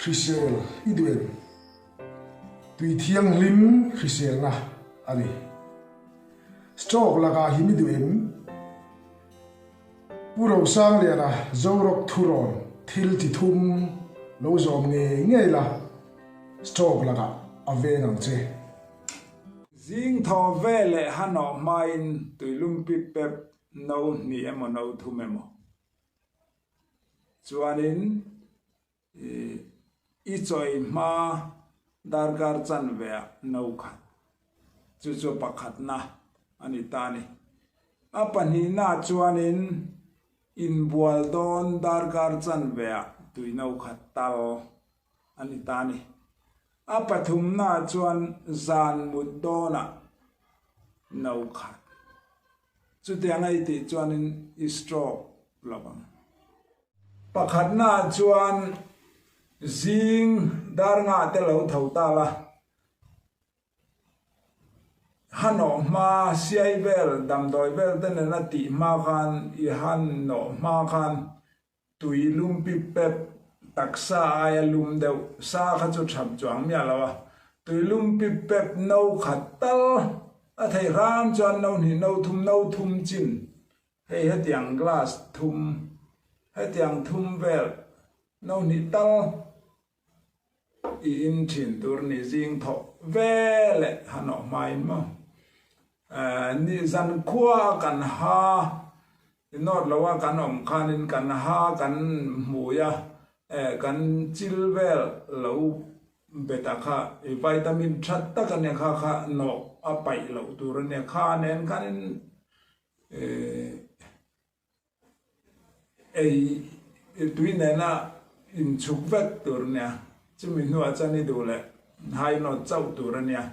Hrisel i duh em? Tui thianghlim hriselna a ni. Stroke lakah hi mi duh em? Pu Rosangliana Zorawk thurawn thil chi thum lo zawm ngei ngei la, stroke lakah a veng ang che. Zing thaw ve leh hanawh hmain tuilum pip pep no hnih emaw no thum emaw chuanin I chawi hma darkar chanveah no khat, chu chu pakhatna a ni ta a ni. A pahnihna chuanin inbual dawn darkar chanveah tui no khat tal a ni ta a ni. A pathumna chuan zan mut dawnah no khat. Chutiang a i tih chuanin i stroke lo ang. Pakhatnaah chuan zing dar nga te lo tho ta la, hanawh hma siai vel damdawi vel te nena tih hma khan i hanawh hma khan tui lum pip pep taksa aia lum deuh sa kha chu thap chuang miah lo a, tui lum pip pep no khat tal a thei hram chuan no hnih no thum no thum chin Hei hetiang glass thum, hetiang thum vel no hnih tal i in thin tur ni zing thawh ve leh hanawh hmain maw. Ni zan khua a kan ha i nawt lo a kan awm khanin kan ha kan hmui a, kan chil vel lo bet a kha i vitamin that tak ania kha kha nawh a paih loh tur ania kha nen khanin Ei tui nena inchhuk vek tur a nia, chumi hnuah chuan i duh leh hai nawt chauh tur a nia.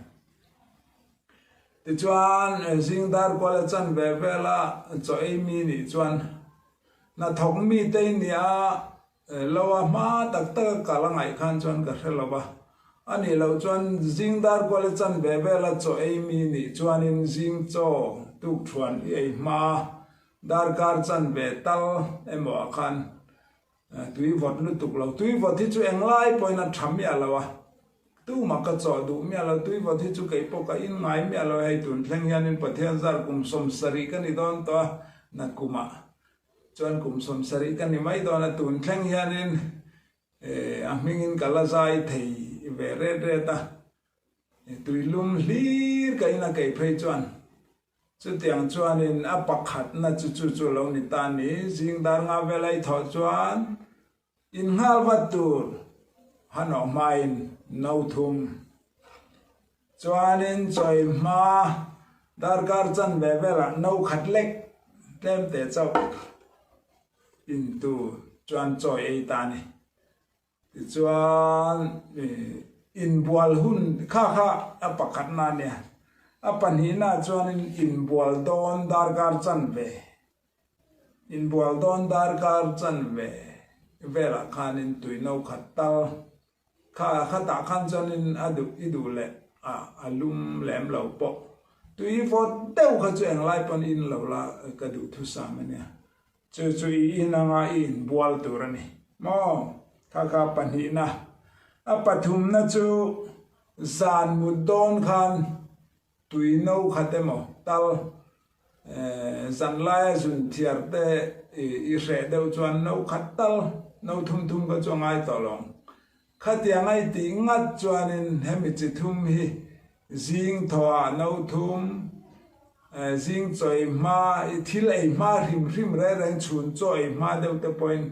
Tichuan zing dar kuala chan ve vela chaw ei mi nih chuan hnathawk mite i nia Lo a hma tak tak a kal a ngaih khan chuan ka hre lo va, a nih loh chuan zing dar kual i chan ve vel a chaw ei mi nih chuanin zing chaw tuk thuan i ei hma darkar chan ve tal emaw ah khan tui vawt lutuk lo. Tui vawt hi chu englai pawhin a tha miah lo a, tumah ka chaw duh miah lo. Tui vawt hi chu kei pawh ka in ngai miah lo, hei tun thleng hianin Pathian zar kum 70 ka ni dawn tawh a, nakumah Chuan kum 70 ka ni mai dawn a, tun thleng hianin a hmingin ka la zai thei ve ret ret a, tuilum hlir ka in a kei phei chuan chutiang chuanin a pakhatna chu chu chu lo ni ta ni, zing dar nga vel a i thawh chuan In nghal vat tur hanawh hmain no thum chuanin chawi hma darkar chan ve velah no khat lek tlem teh chauh in tur chuan chawi ei ta a ni. Tichuan inbual hun kha kha a pakhatna a nia, a pahnihna chuanin inbual dawn darkar chan ve Inbual dawn darkar chan ve velah khanin tui no khat tal kha khatah khan chuanin a duh i duh leh a a lum lem lo pawh tui vawt deuh kha chu englai pawn in lo la ka duh thusam a nia chu chu i in anga i inbual tur a ni maw kha kha pahnihna a pathumna chu zan mut dawn khan Tui no khat emaw tal zanlaia zun thiar te i hreh deuh chuan no khat tal, no thum thum kha chu a ngai tawh lo ang. Khatiang a i tih ngat chuanin hemi chi thum hi zing thawhah no thum, zing chaw ei hma, i thil ei hma hrim hrim reng reng chhun chaw ei hma deuh te pawhin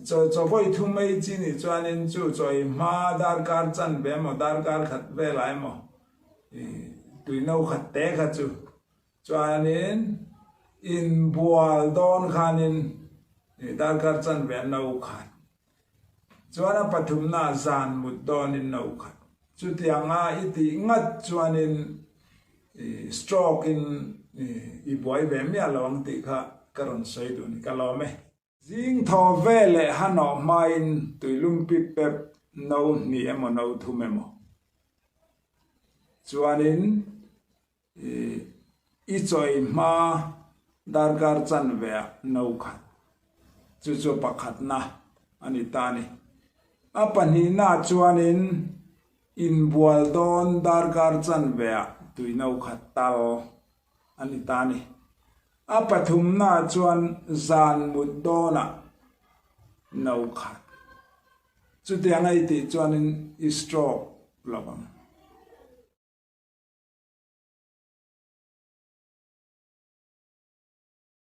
chaw chaw vawi thum ei chi nih chuanin chu chaw ei hma darkar chanve emaw darkar khat velah emaw Tui no khat te kha chu chuanin inbual dawn khanin darkar chanve a no khat chuan a pathumna ah zan mut dawnin no khat chutianga i tih ngat chuanin stroke in i buai ve miah lo ang tih kha ka rawn sawi duh a ni ka lawm e. Zing thaw ve leh hanawh hmain tuilum pip pep no hnih emaw no thum emaw chuanin i chawi hma darkar chanveah no khat chu chu pakhatna a ni ta a ni. A pahnihnaah chuanin inbual dawn darkar chanveah tui no khat tal a ni ta a ni. A pathumnaah chuan zan mut dawnah no khat. Chutiang a i tih chuanin i stroke lo ang.